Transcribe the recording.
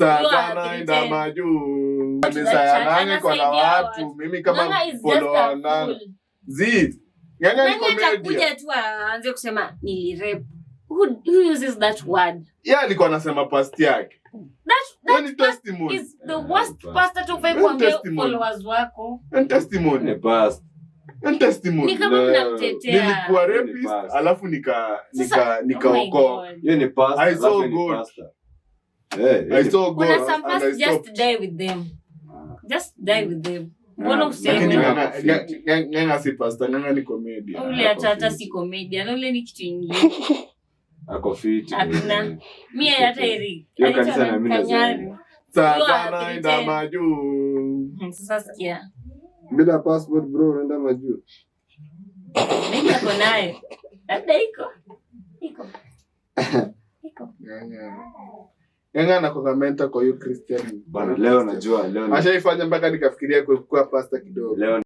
Sasa naenda 310. Majuu. That Kanisa ya church, Ng'ang'a iko na anasaidia watu. watu. Mimi kama Ng'ang'a is just follower a wa Ng'ang'a. fool. Zi. Ng'ang'a ni Nani comedian. atakuja tu aanze kusema nilirape? Who uses that word? Yeye alikuwa anasema past yake. That Hiyo ni that testimony. is the worst Pastor. pastor to ufai Hiyo ni kuambia testimony. followers wako. Hiyo ni testimony. Ni past. Hiyo ni testimony. Ni kama No. mnamtetea. Nilikuwa Hiyo ni rapist past. alafu nika Sasa, nika nikaokoa. oh my God. Hiyo ni past. I saw Alafu ni God. pastor. Eh, hiyo I ni- saw God Kuna some and I pastors, just stopped. die with them. Just die with them. Mbona Ah, useme? Lakini Ng'ang'a Ng'ang'a si pastor, Ng'ang'a ni comedian. Ule hata si comedian, ule ni kitu ingine. Ako fit. Hakuna. Mie hata Eric. Hiyo Anaitwa kanisa na mimi Kanyari. nazoea. Sasa You are naenda 310. majuu. Sasa sikia. Bila passport, bro, unaenda majuu. Maybe ako nayo. Labda iko. Iko. Iko. Ng'ang'a. Ng'ang'a anakuwa mentor kwa hiyo Christian. Bana, leo najua leo Ashaifanya mpaka nikafikiria kuwa pastor kidogo. Leo.